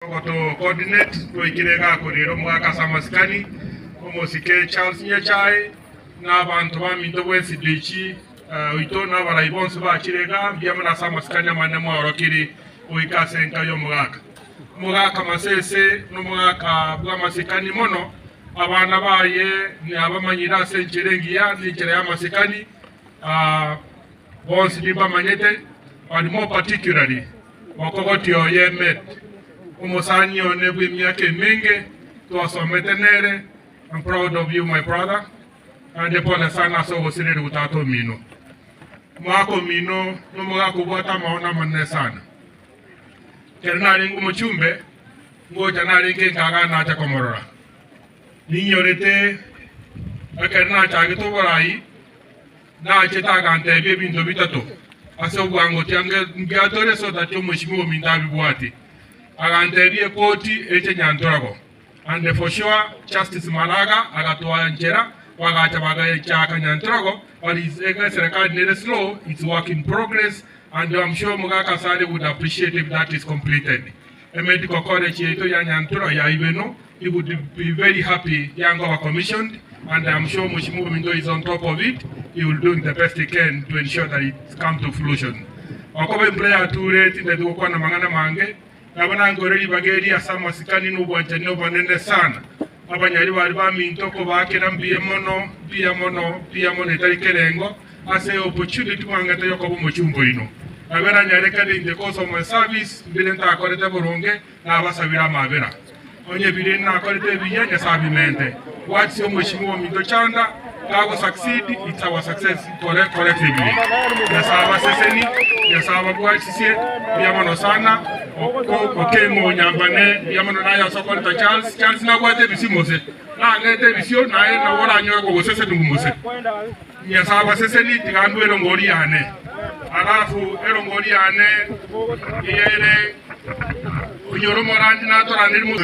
Ogoto coordinate twaikire iga korera omogaka ase amasikani, omosike Charles Nyachae, na abanto baminto bwensi Dechi oito na abarai bonsi bachire iga, mbuya mono ase amasikani amanene mwaorokiri goika ase enka y'omogaka. Omogaka Masese nomogaka bw'amasikani mono, abana baye nabamanyire ase enchera engiya na enchera y'amasikani, bonsi nimbamanyete, but more particularly Mokogoti oye Met, omosani one bw'emiaka emenge, twasomete nere, I'm proud of you my brother, naende pole sana ase ogosireria tata omino. Omogaka omino nomogaka obwate amaono amanene sana. Ekero narenge omochumbe, ngocha narenge enkaga nacha komorora. Ninyorete ekero nachagete oborai, Nachete agantebia ebinto bitato ase obwango tiange ngiatore so that omweshimiwa ominto abibwate. Agantebia ekoti eche nyantorago and for sure Justice Maraga agatwanchera bagacha bagechaka nyantorago but it's eserekari nere slow it's work in progress and I'm sure Omogaka Asare would appreciate if that is completed. Emedical college yaito ya Nyantura ya Ibeno he would be very happy yangoba commissioned and I'm sure Mweshimiwa Ominto is on top of it, he will doing the best he can to ensure that it's come to fruition. Okoba embura yature tindeti gokwana amang'ana amange, nabo nankore ribaga eri ase amasikani na obwanchani obonene sana. Abanyari baria baminto kobaakera mbuya mono, mbuya mono, mbuya mono etari kerengo ase opportunity mwang'ete yokoba omochumba oino. Nabo eranyarekane in the course of my service mbire ntakorete boronge, nabasabire amabera. Onye biria nakorete ebiya, Nyasae abimente. Bwatisia omweshimiwa ominto Chanda, kago succeed, it's our success collectively. Nyasae abaseseni, Nyasae ababwatisie, mbuya mono sana, Okemo onyambane, mbuya mono naye ase okoreta Charles, Charles nabwate ebisio mose, nang'ete ebisio naye nabo oranyore kogoseseniwa mose. Nyasae abaseseni, tiga ndue erongori yane, alafu erongori yane eye ere onyore omorandi natoraneri mose.